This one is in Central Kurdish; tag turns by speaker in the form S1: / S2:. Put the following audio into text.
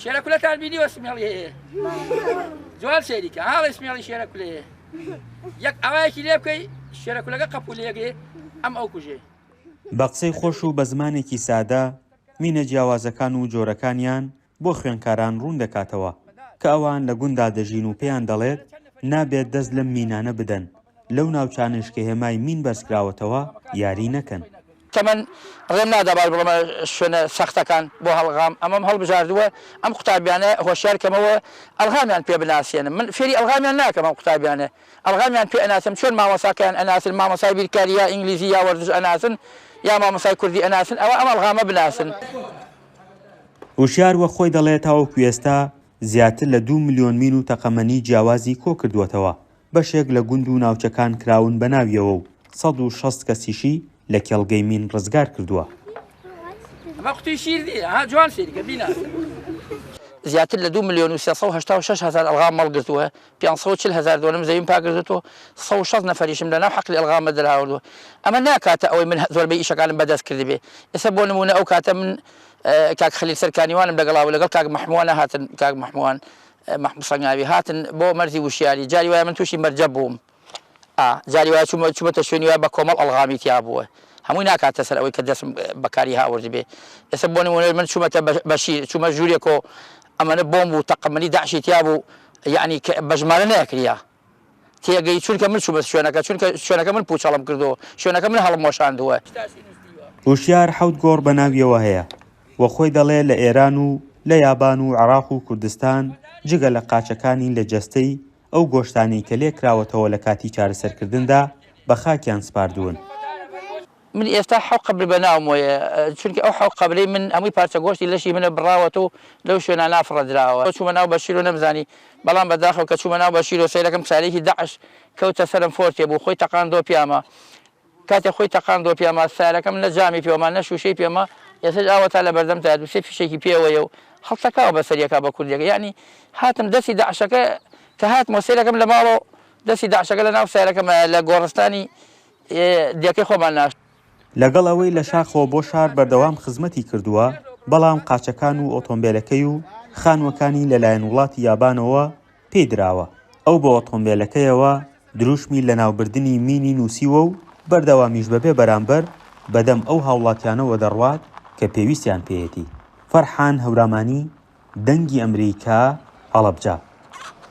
S1: شێرە کولەتان بینیوە سمێڵی هەیە جوان سەیری کە هاڵی سمێڵی شێرە کولەیە یەک ئاوایەکی لێ بکەی شێرە کولەکە قەپولەیەکێ ئەم ئەو کوژێ.
S2: بە قسەی خۆش و بە زمانێکی سادە مینە جیاوازەکان و جۆرەکانیان بۆ خوێندکاران ڕوون دەکاتەوە کە ئەوان لە گونددا دەژین و پێیان دەڵێت نابێت دەست لەم مینانە بدەن، لەو ناوچانەیش کە هێمای مین بەرزکراوەتەوە یاری نەکەن.
S1: تەمەن ڕێم نادا باش بڕۆمە شوێنە سەختەکان بۆ هەڵغام، ئەمەم هەڵبژاردووە ئەم قوتابیانە هۆشیار کەمەوە ئەڵغامیان پێ بناسێنم، من فێری ئەڵغامیان ناکەم ئەم قوتابیانە ئەڵغامیان پێ ئەناسم چۆن مامۆساکەیان ئەناسن مامۆسای بیرکاری یا ئینگلیزی یا وەرزش ئەناسن یا مامۆسای کوردی ئەناسن ئەوە ئەم ئەڵغامە بناسن.
S2: هوشیار وەک خۆی دەڵێ تاوەکو ئێستا زیاتر لە دوو ملیۆن مین و تەقەمەنی جیاوازی کۆکردووەتەوە، بەشێک لە گوند و ناوچەکان کراون بە ناویەوە و 160 کەسیشی لە کێڵگەی مین ڕزگار کردووە.
S1: ئەمە قوتوی شیر نییە ها جوان سەیری کە بیناسە. زیاتر لە دوو ملیۆن و 386 هەزار ئەلغام هەڵگرتووە، 540 هەزار دۆنم زەویم پاکردووەتەوە، 160 نەفەریشم لەناو حەقلی ئەلغامە دەرهاوردووە. ئەمە ناکاتە ئەوەی من زۆربەی ئیشەکانم بەدەست کردبێ. ئێستا بۆ نموونە ئەو کاتە من کاک خەلیل سەرکانیوانم لەگەڵا بوو، لەگەڵ کاک مەحمووانە هاتن، کاک مەحمووان مەحموود سەنگاوی هاتن بۆ مەرزی وشیاری، جاری وایە من تووشی مەرجەب بووم. ئا جاری وایە چوومە چوومەتە شوێنی وایە بە کۆمەڵ ئەڵغامی تیا بووە هەمووی ناکاتە سەر ئەوەی کە دەستم بەکاری هاوردبێ ئێستا بۆ نموونە من چوومەتە بەشیر چوومە ژوورێکۆ ئەمەنە بۆمب و تەقەمەنی داعشی تیا بوو یەعنی کە بە ژمارە نەکریا تێگەی چونکە من چوومە شوێنەکە چونکە شوێنەکە من پووچەڵم کردەوە شوێنەکە من هەڵم وەشاندووە.
S2: هوشیار حەوت گۆڕ بە ناویەوە هەیە و خۆی دەڵێ لە ئێران و لە یابان و عێراق و کوردستان جگە لە قاچەکانی لە جەستەی ئەو گۆشتانەی کە لێکراوەتەوە لە کاتی چارەسەرکردندا بە خاکیان سپاردوون.
S1: من ئێستا حەو قەبر بە ناومۆیە چونکە ئەو حەو قەبرەی من هەمووی پارچە گۆشتی لەشی منە بڕاوەتەوە و لەو شوێنانە فڕێدراوە. چوومە ناو بەشیرۆ نەمزانی بەڵام بەداخەوە کە چوومە ناو بەشیرۆ سەیرەکەم سارێکی دەعش کەوتە سەرم فۆرتێ بوو خۆی تەقاندەوە پیاما کاتێ خۆی تەقاندەوە پیاما سارەکەم نە جامی پێوەما نە شوشەی پێما ئێستاش ئاوەتا لە بەردەمتایە دوو سێ فیشەکی پێوەیە و هەڵتەکاوە بەسەر یەکا بە کوردیەکە یانی هاتم دەستی داعشەکە کە هاتمەوە سەیرەکەم لە ماڵەوە دەستی داعشەکە لە ناو سەیارەکەمایە لە گۆڕستانی دێکەی خۆمان ناشت.
S2: لەگەڵ ئەوەی لە شاخەوە بۆ شار بەردەوام خزمەتی کردووە، بەڵام قاچەکان و ئۆتۆمبێلەکەی و خانووەکانی لەلایەن وڵاتی یابانەوە پێی دراوە، ئەو بە ئۆتۆمبێلەکەیەوە دروشمی لەناوبردنی مینی نووسیوە و بەردەوامیش بەبێ بەرامبەر بەدەم ئەو هاوڵاتیانەوە دەڕوات کە پێویستیان پێیەتی. فەرحان هەورامانی، دەنگی ئەمریکا، هەڵەبجە.